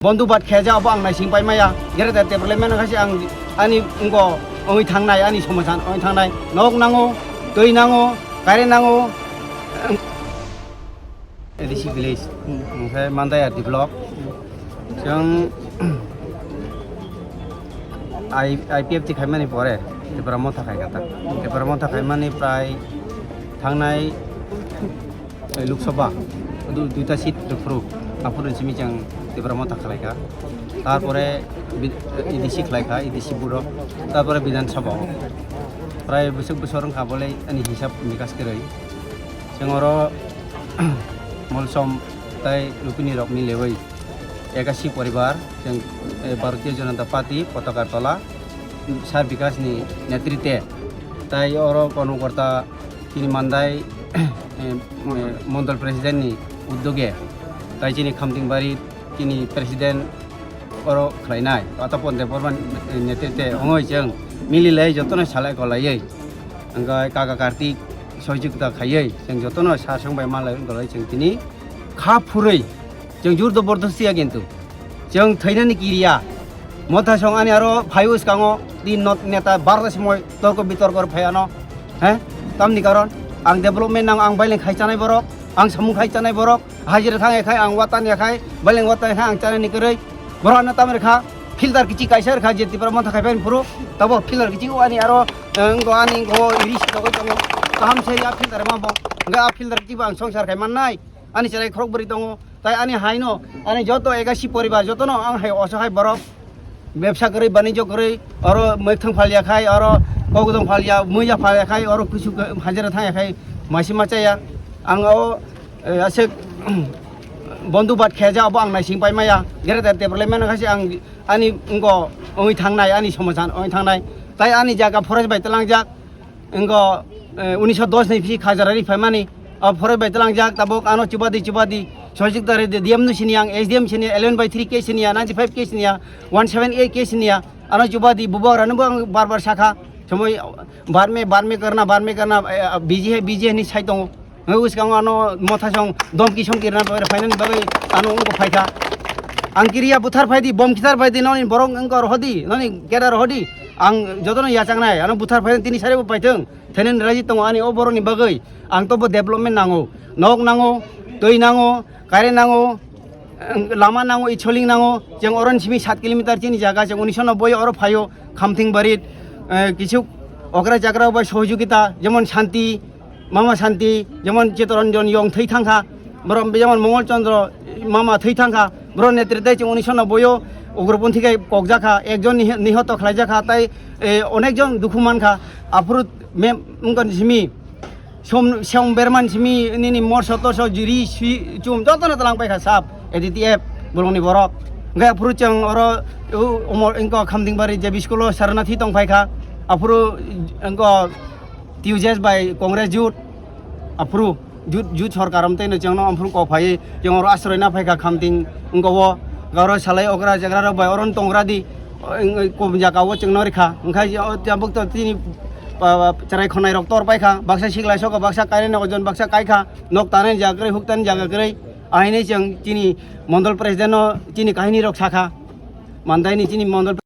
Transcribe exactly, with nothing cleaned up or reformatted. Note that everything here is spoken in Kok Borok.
Bondhu bat kheja abo ang naising pai maya. Greater development khaisi ang ani wngko wngwi thangnai, ani somosan wngwi thangnai. Nok nango, twi nango, current nango. A D C village, onkhe Mandaya develop. Chwng I, I P F T khaimani pore Tipra Motha khaikha ta. Tipra Motha khaimani prai thangnai, eh, Lok Sabha, du-, duita seat rwphuru, aphuru simi chwng Tipra Motha khlaikha. Tarpore bi-, A D C khlaikha, A D C buro. Tarpore Bidhan Sabha o. Prai bwswk bwswk wngkha bolai ani hisab nikas kwrwi. Chwng oro Molsom tai Rupini rok milewi ekashi poribar, chwng, eh, Bharatiya Janata Party potaka tola Sir Bikash ni netritwe tai oro Konukorta chini Mandai, eh, eh, Mondol President ni uddoge tai chini Khamtingbari chini President oro khlainai, Atapon Debbarma ni netritwe wngwi chwng mililai jotono salai kolaiwi, hwnkhe kaka Kartik sohijogita khaiwi chwng jotono sasong bai malai wngwi chwng tini kha phurwi chwng jur dobordosti ya kintu chwng thwinani kiriya. Motha song ani aro phaiwi skango di not neta barda simoi torko bitorko phaiano, he? Tamni karon ang development nang, ang baileng khai chanai borok, ang samung khai chanai borok, hajira thang ekhai ang watan ekhai, baileng watan ekhai ang chanani kwrwi. Borok ano tamni kha filter kichi kaisa rwkha je Tipra Motha khai phai phuru, tabo filter kichi o ani aro, eh, wngko ani wngko iri si togwi tongo. Kaham se ya filter ma bo. Hwnkhe a filter kichi bo ang songsar khai mannai. Ani chwrai khorok bwrwi tongo. Tai ani haino, ani joto ekashi poribar jotono ang hai osohai borok. Bebsa kwrwi, banijyo kwrwi, oro mwkhang phalya khai, oro kokdong phalya, muiya phalya khai, oro kusu hajira thangya khai, masi machaya. Ang o, eh, aswk bondhu bat kheja abo ang naising pai maya. Greater development khaisi ang ani wngko wngwi thangnai, ani somosan wngwi thangnai. Tai ani jaga forest bai tlangjak. Wngkha, eh, unisho dos ni bisi Khajarari phaimani, o phore bai tlangjak, tabuk ano chubadi chubadi, Sojik Dare de D M no siniya, ang S D M siniya, eleven by three case siniya, ninety five case siniya, one seven eight case siniya, ano chubadi bubagrano bo ang bar bar sakha, somoi barme, barme karna, barme karna, eh, busy hai, busy hai ni sai tongo. Hwnwi bwskango ano motha song domki song kirna bagwi phainani bagwi ano wngkha phaikha. Ang kiriya buthar phaidi, bom kithar phaidi, noni borok wngkha rohodi, noni keda rohodi. Ang jotono yachaknai, ano buthar phainani tini sari bo paithwng. Thainani raji tongo ani o borokni bagwi. Ang tobo development nango. Nok nango, twi nango, current nango, lama nango, icholing nango. Chwng oroni simi sat kilometer chini jaga, chwng unisho nobboi oro phaio, Khamthing Barit, eh, kichuk okra chakra bai sohojogita, jemon Shanti, Mama Shanti, jemon Chitranjan Yong thwi thangkha, borok jemon Mongol Chandra Mama thwi thangkha, borok netritwe chwng unisho nobboi o ugroponthi khai kokjakha, ekjon niho-, nihoto khlaijakha, tai, eh, onekjon dukhu mankha, aphuru mem-, wngkha simi, Som, Som Berman simi nini morso torso jiri si chum jotono tlang paikha sap A D T F bolongni borok. Hwnkhe aphuru chwng oro u-, umor wngkha Khamdingbari J B school o Saranathi tong paikha, aphuru wngkha T U J S bai Congress jut, aphuru jut, jut sorkar amtwi no chwngno aphuru kok phaiwi chwng oro asroi na phaikha Khamting wngkha o, oro salai okra chakrarok bai oro tongra di, kum jaka o chwngno rikha, wngkha o tabuk to tini, ah, chwrai khonai rok tor paikha, baksa siklai sokha, baksa kainwi ojon, baksa kaikha, nok tanani jaga kwrwi, huk tanani jaga kwrwi, ahaini chwng chini mondol president no chini kahini rok sakha, mandaini chini mondol